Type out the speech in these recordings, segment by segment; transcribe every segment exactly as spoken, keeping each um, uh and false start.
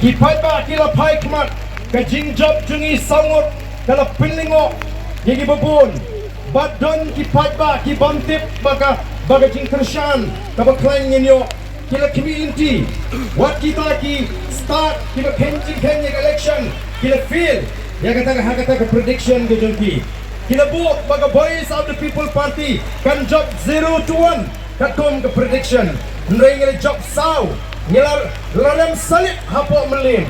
Ki paidbah ki la phai khmat, ka jingjop jong ngi saw ngut ka la pynlyngngoh ïa kiba bun. Bad don ki paidbah ki bym tip ba ka, ba ka jingkyrshan kaba khlaiñ ngin ïoh. Ki la khmih lynti. Wat kita ki stad kiba kheiñ jingkheiñ ïa ka election, ki la fail ïa kata ka, ha kata ka prediction ka jong ki. Ki la buh ba ka Voice of the People Party kan jop zero to one katkum ka prediction. Hynrei ngi la jop saw, ngi la, la rem salit hapoh Mylliem.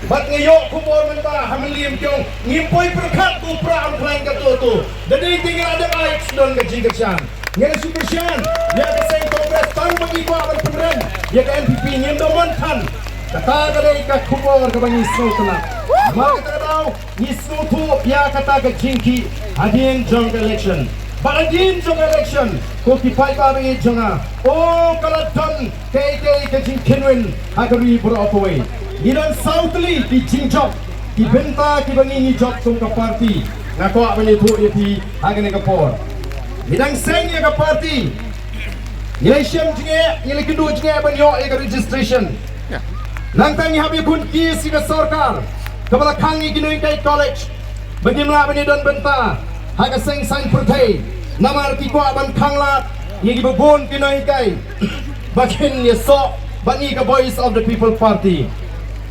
Bad ngi ïoh khubor mynta ha Mylliem ki ong ngim poi pyrkhat, u Prah um khlaiñ kato to. Da dei te ngi la dep ai sdang ka jingkyrshan. Ngi la shu kyrshan ïa ka seng Congress tang ba ngi kwah ban pynrem ïa ka N P P, ngim don man than. Kata ka dei ka khubor kaba ngi sngewtynnat. Namar kata ka daw ngi sngewthuh ïa kata ka jingkhih hadien jong ka election. Bad hadien jong ka election, ko ki paidbah ba ïeit jong nga, oh, ka la don kaei kaei ka jingkynwin ha ka ri baroh kawei. Ngi don saw tylli ki jingjop, ki bynta kiba ngi, ngi jop kum ka party. Nga kwah ban ïathuh ïa phi ha kane ka por. Ngi dang seng ïa ka party. Ngi la shem jingeh, ngi la kynduh jingeh ban ïoh ïa ka registration. Nangta ngi hap ïakhun case ïa ka sorkar kaba la khang ïa ki nonghikai college ba ngim lah ban ïadon bynta ha ka seng saiñ pyrthei. Namar ki kwah ban khanglad ïa kiba bun ki nonghikai ba kin ïasoh bad ngi ka Voice of the People Party.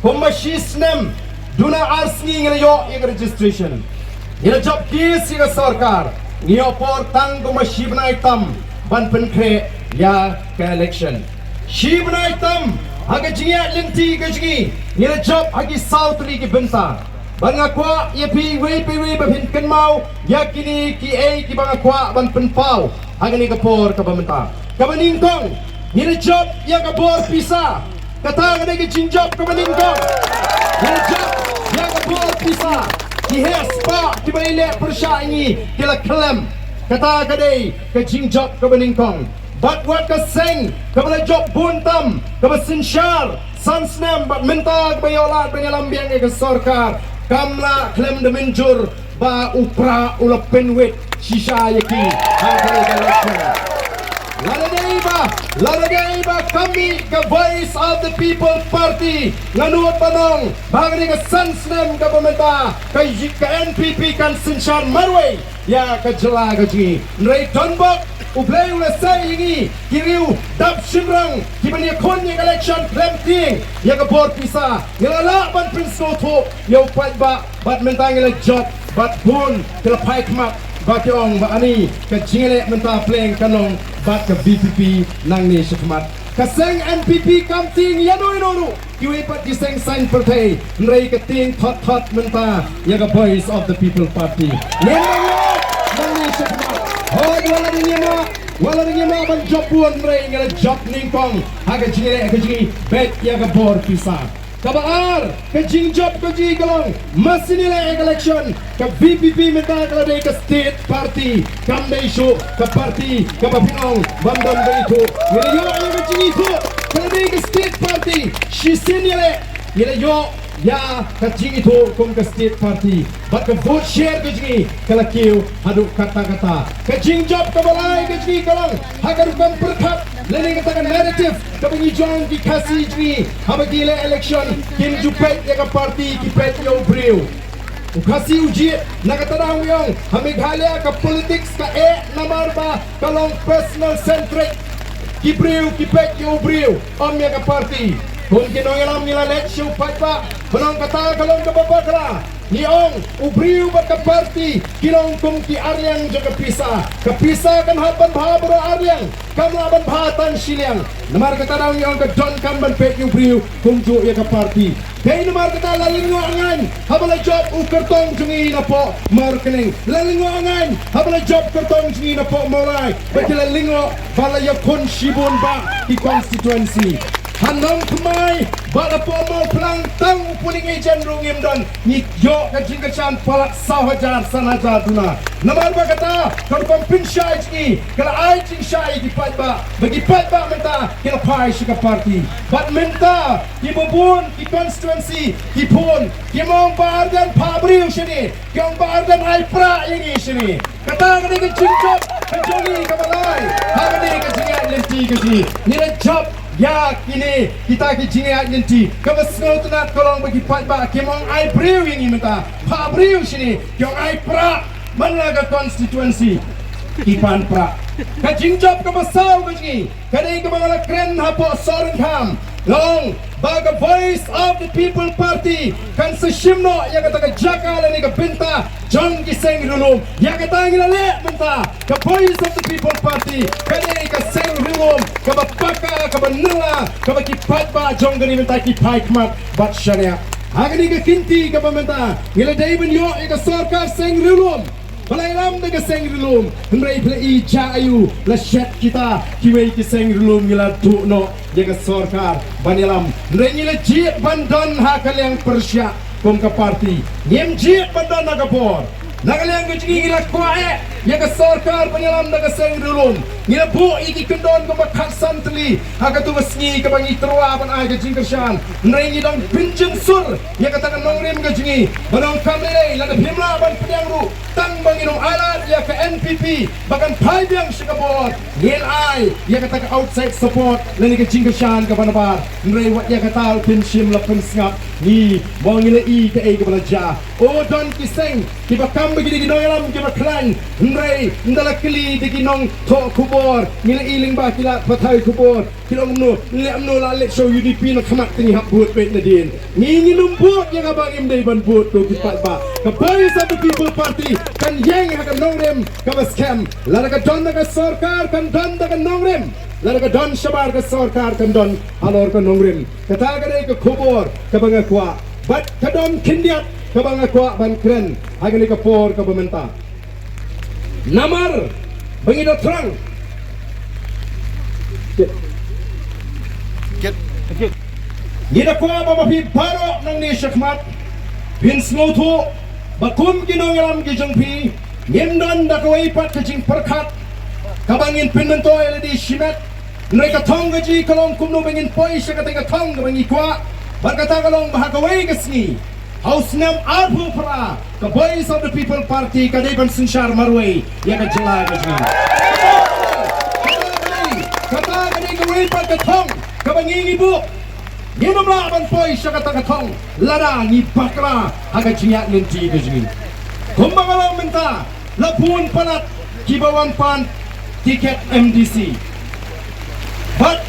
Kumba shi snem duna ar sngi ngi la ïoh ïa ka registration. Ngi la jop case ïa ka sorkar, ngi ïoh por tang kumba shi bnai tam ban pynkhreh ïa ka election. Shi bnai tam ha ka jingïaid lynti ka jong ngi, ngi la jop ha ki saw tylli ki bynta. Bad nga kwah ïa phi iwei pa iwei ba phin kynmaw ïa kine kiei kiba nga kwah ban pynpaw ha kane ka por kaba mynta. Kaba nyngkong, ngi la jop ïa ka bor pisa. Kata ka dei ka jingjop kaba nyngkong. Ngi la jop ïa ka bor pisa. Ki heh spah kiba ïaleh pyrshah ïa ngi ki la khlem. Kata ka dei ka jingjop kaba nyngkong. Bad wat ka seng kaba la jop bun tam, kaba synshar san snem bad mynta kaba ïoh lad ban ïalam biang ïa ka sorkar, kam lah khlem da mynjur ba u Prah u la pynwit shisha ïa ki ha kane ka election. Lada dei ba, lada dei ba ka mih ka Voice of the People Party, nga nud ban ong ba ha kane ka san snem kaba mynta ka, ka N P P kan synshar marwei ïa ka jylla ka jong ngi. Hynrei don bok, U Blei u la sei ïa ngi ki riew dap shynrang kiban ïakhun ïa ka election khlem tieng ïa ka bor pisa. Ngi la lah ban pynsngewthuh ïa u paidbah bad mynta ngi la jop bad bun ki la phai khmat ba ki ong ba ani ka jingïaleh mynta pleng ka long bad ka V P P nangne shakhmat. Ka seng N P P kam tieng ïano ïano ruh. Kiwei pat ki seng saiñ pyrthei, hynrei ka tieng thot thot mynta ïa ka Voice of the People Party. Ngin nang ïa, nang ïa shakmat. Hooid, wat la dang ïa ma, wat la dang ïa ma ban jop bun, hynrei ngi la jop nyngkong ha ka jingïaleh ka jong ngi beit ïa ka bor pisa. Kaba ar, ka jingjop ka jong ngi ka long, ma sien ïaleh ïa ka election, ka V P P mynta ka la dei ka state party, kam dei shuh ka party kaba pynlong bym don ba ithuh. Ngi la ïoh ïa ka jingithuh ka la dei ka state party. Shisien ïaleh ngi la ïoh ïa ka jingithuh kum ka state party. Bad ka vote share ka jong ngi ka la kiew haduh katta katta. Ka jingjop kaba lai ka jong ngi ka long ha ka rukom pyrkhat lane kata ka narrative kaba ngi jong ki Khasi jong ngi haba ki leh election kim ju peit ïa ka party, ki peit ïa u briew. U Khasi u jied na kata daw ngi ong ha Meghalaya ka politics ka eh namar ba ka long personal centric. Ki briew ki peit ïa u briew, ym ïa ka party. Kum ki nongïalam ngi la leit sha u paidbah ban ong kata ka long kaba bakla. Ngi ong u briew bad ka party ki long kum ki arliang jong ka pisa. Ka pisa kan hap ban bha baroh arliang, kam lah ban bha tang shiliang. Namar kata daw ngi ong ka donkam ban peit ïa u briew kumjuh ïa ka party. Dei namar kata la lyngngoh ngaiñ haba la jop u kyrtong jong ngi napoh Markneng. La lyngngoh ngaiñ haba la jop kyrtong jong ngi napoh Mawlai. Ba ki la lyngngoh ba la ïakhun shibun bah ki constituency. Ha Nongthymmai bad hapoh Mawphlang tang u polling agent ruh ngim don. Ngi ïoh ka jingkyrshan palat saw hajar san hajar duna. Namar ba kata ka rukom pynshai jong ngi ka la ai jingshai ïa ki paidbah ba ki paidbah mynta ki la phai sha ka party. Bad mynta kiba bun ki constituency ki phone, kim ong Bah Ardent phah briew shane, ki ong Bah Ardent ai prah ïa ngi shane. Kata ka dei ka jingjop ka jong ngi kaba lai ha kane ka jingïaid lynti ka jong ngi. Ngi la jop ïa kine kita ki jingïaid lynti. Kaba sngewtynnat ka long ba ki paidbah kim ong ai briew ïa ngi mynta, phah briew shane, ki ong ai prah man la ka constituency. Ki pan prah. Ka jingjop kaba saw ka jong ngi, ka dei kaba nga la kren hapoh Sohryngkham, long ba ka Voice of the People Party kan sa shim noh ïa kata ka jaka lane ka bynta jong ki seng riewlum. Ïa kata ngi la leh mynta, ka Voice of the People Party ka dei ka seng riewlum kaba paka, kaba nylla, kaba ki paidbah jong ka ri mynta ki phai khmat bad shaniah. Ha kane ka kynti kaba mynta ngi la dei ban ïoh ïa ka sorkar seng riewlum. Ba la ïalam da ka seng riewlum, hynrei phi la i jia aiu la shet kita kiwei ki seng riewlum, ngi la duh noh ïa ka sorkar ban ïalam. Hynrei ngi la jied ban don ha ka liang pyrshah kum ka party. Ngim jied ban don ha ka bor. Na ka liang ka jong ngi, ngi la kwah eh ïa ka sorkar ban ïalam da ka seng riewlum. Ngi la buh ïa ki kyndon kumba khatsan tylli ha katu ka sngi kaba ngi tyrwa ban ai ka jingkyrshan. Hynrei ngi dang pynjynsur ïa kata ka nongrim ka jong ngi, ba nang kam lei lei, lada phim lah ban pdiang ruh, tang ba ngin ym ailad ïa ka N P P ba kan phai biang sha ka bor, ngin ai ïa kata ka outside support lane ka jingkyrshan kaba nabar. Hynrei wat ïa kata ruh phin shym la pynsngap. Ngi, mo, ngi la i kaei kaba la jia. O, don ki seng kiba kam ba ki dei ki nongïalam kiba khlaiñ, hynrei ynda la kylli da ki nongthoh khubor, ngi la i lyngba ki lad pathai khubor, ki ong kumno, leh kumno, la leit sha U D P na khmat, te ngi hap vote beit nadien. Ngi, ngin ym vote ïa kaba ngim dei ban vote, ko ki paidbah. Ka Voice of the People Party kan ïeng ha ka nongrim kaba skhem. Lada ka don da ka sorkar kan don da ka nongrim, lada ka don shabar ka sorkar kan don halor ka nongrim. Kata ka dei ka khubor kaba nga kwah. Bad ka don khyndiat kaba nga kwah ban kren ha kane ka por kaba mynta. Namar ba ngi da thrang, ngi da kwah ba ma phi baroh nangne shakhmat phin sngewthuh ba kum ki nongïalam ki jong phi, ngim don da kawei pat ka jingpyrkhat kaba ngin pynmyntoi lane shimet. Hynrei ka thong ka jong ngi ka long kumno ba ngin poi sha kata ka thong kaba ngi kwah. Bad kata ka long ba ha kawei ka sngi, ha u snem arphew phra, ka Voice of the People Party ka dei ban synshar marwei ïa ka jylla ka jong ngi. Kata ka dei, kata ka dei kawei pat ka thong kaba ngi, ngi buh. Ngim lah ban poi sha kata ka thong lada ngi bakla ha ka jingïaid lynti ka jong ngi. Kumba nga la ong mynta, la bun palat kiba wan pan tiket M D C. Bad